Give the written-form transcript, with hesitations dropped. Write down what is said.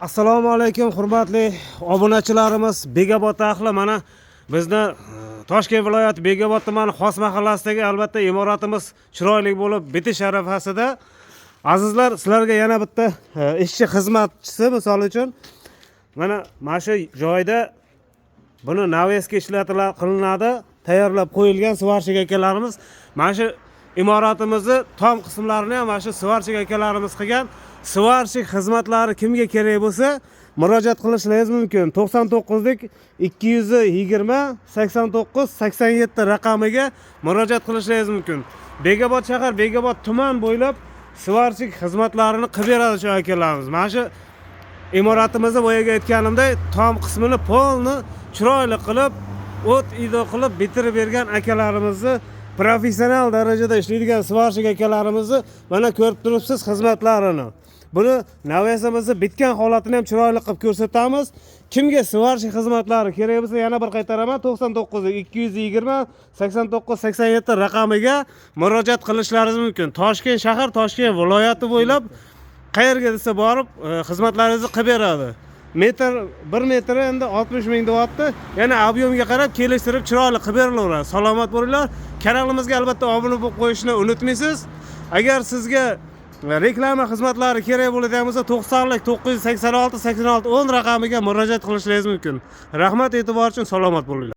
Assalomu alaykum, hurmatli obunachilarimiz, Bekobod ahli. Mana bizni Toshkent viloyati, Bekobod tumani, Xos mahallasidagi, albatta, imoratimiz chiroyli bo'lib bitish arafasida. Azizlar, sizlarga yana bitta ishchi xizmatchisi, misol uchun, mana shu joyda buni навеска ishlatiladi, qilinadi, tayyorlab qo'yilgan сварщик akalarimiz. Mana shu imoratimizni tom qismlarini ham mana shu сварщик akalarimiz qilgan. Сварщик xizmatlari kimga kerak bo'lsa, murojaat qilishlaringiz mumkin. 99lik 220 89 87 raqamiga murojaat qilishlaringiz mumkin. Bekobod shahar, Bekobod tuman bo'ylab сварщик xizmatlarini qilib beradi shu akalarimiz. Mana shu imoratimizni, boyagi aytganimdek, tom qismini полный chiroyli qilib, o't ido qilib bitirib bergan akalarimizni, professional darajada ishlaydigan сварщик akalarimizni mana ko'rib turibsiz xizmatlarini. Buni навес imizni bitgan holatini ham chiroyli qilib ko'rsatamiz. Kimga сварщик xizmatlari kerak bo'lsa, yana bir qaytaraman, 99 220 89 87 raqamiga murojaat qilishlaringiz mumkin. Toshkent shahar, Toshkent viloyati bo'ylab qayerga desa borib xizmatlaringizni qilib beradi. Metr, 1 metri endi 60 000 deyapti, yana объем ga qarab kelishtirib, chiroyli qilib berilaveradi. Salomat bo'linglar. Kanalimizga albatta obuna bo'lib qo'yishni unutmaysiz. Agar sizga reklama xizmatlari kerak bo'ladigan bo'lsa, 90lik 986 86 10 raqamiga murojaat qilishingiz mumkin. Rahmat e'tibor uchun, salomat bo'linglar.